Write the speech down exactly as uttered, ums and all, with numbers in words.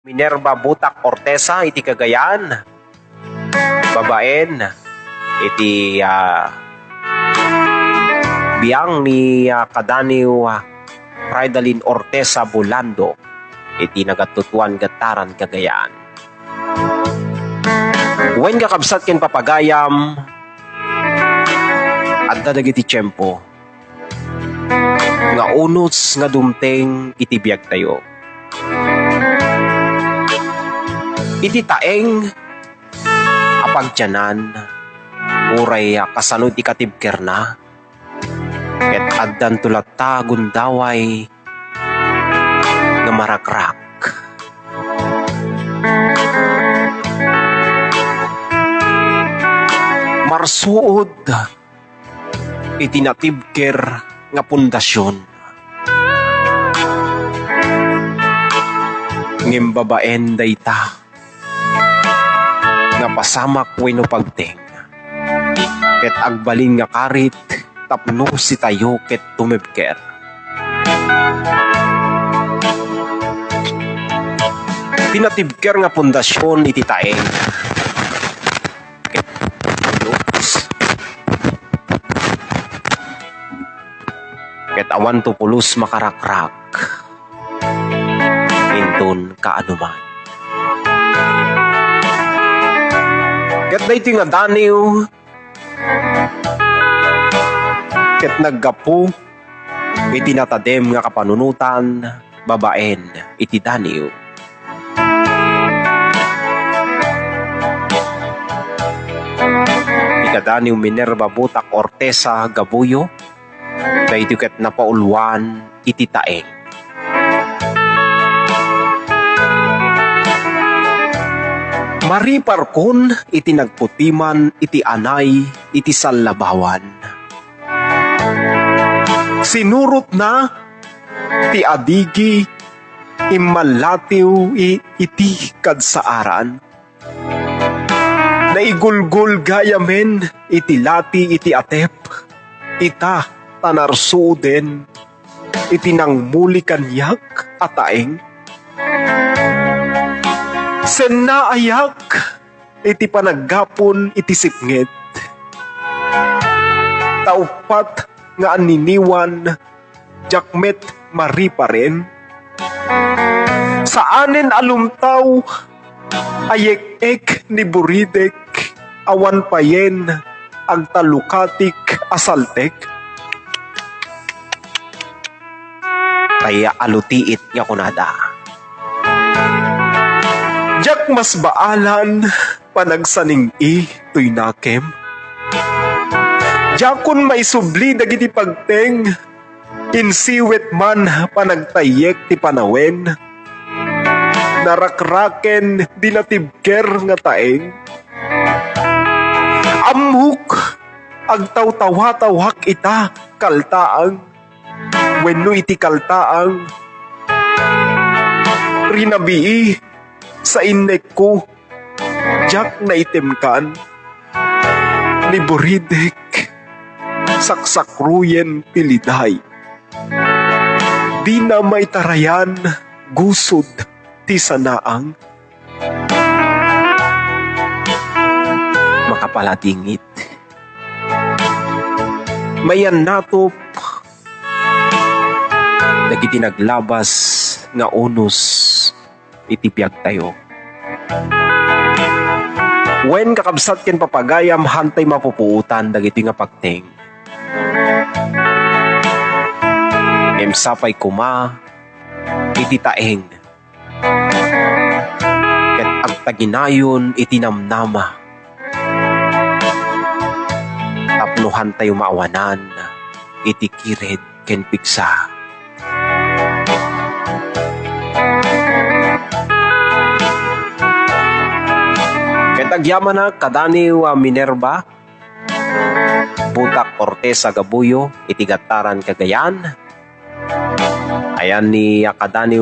Minerva Butak Ortesa iti Cagayan, babaen iti, ah, biang ni, ah, kadaniw, ah, Fridalin Ortesa Bulando iti nagattutuan Gattaran, Cagayan. Wen, kakabsat ken papagayam, adda dagiti tiempo nga unos nga dumteng iti biagtayo. Iti taeng a pagtianan, uray a kasano ti katibkerna, ket addanto latta gundaway nga marakrak. Marsuod iti natibker nga pundasion. Ngem babaen dayta nga pasamak wenno pagteng, ket agbalin nga karit tapno sitayo ket tumibker. Ti natibker nga pundasion iti taeng. Ket awan to pulos makarakrak inton kaanuman. Ket daytoy nga daniw ket naggapu iti natadem nga kapanunotan babaen iti daniw. Ikadaniw Minerva Butak Ortesa Gabuyo, daytoy ket napauluan iti taeng. Mariparkon iti nagputiman iti anay iti sallabawan. Sinurotna ti adigi, immallatiw i-, iti kadsaaran. Naigulgol gayamen iti lati iti atep, ita ta narsuoden iti nangmuli kaniak a taeng. Sennaayak iti panaggapon iti sipnget. Ta uppat nga anniniwan, diak met mariparen. Saanen a lumtaw a yek-ek ni Buridek, awan payen agtalukatik a saltek. Kaya alutiit nga kunada, "Diak masbaalan panagsaning-i toy nakem. Diakon maisubli dagiti pagteng, insiwet man panagtayyek ti panawen. Narakraken di natibker nga taeng. Ammok, agtawtawatawak ita kaltaang." Wenno iti kaltaang, rinabii, sainnekko, diak naitemkan. Ni Buridek, saksakruyen ti liday. Dina maitarayan gusod ti sanaang. Makapaladingit. Mayannatop dagiti naglabas nga unos iti biagtayo. Wen, kakabsat ken papagayam, hantay mapupuotan dagiti nga pagteng. Ngem sapay koma iti taeng ket agtaginayon iti namnama tapno hantayo maawanan iti kired ken pigsa. Ket agyamanak kadaniw a Minerva, Butak Ortesa Gabuyo, iti Gattaran, Cagayan. Ayan ni a kadaniw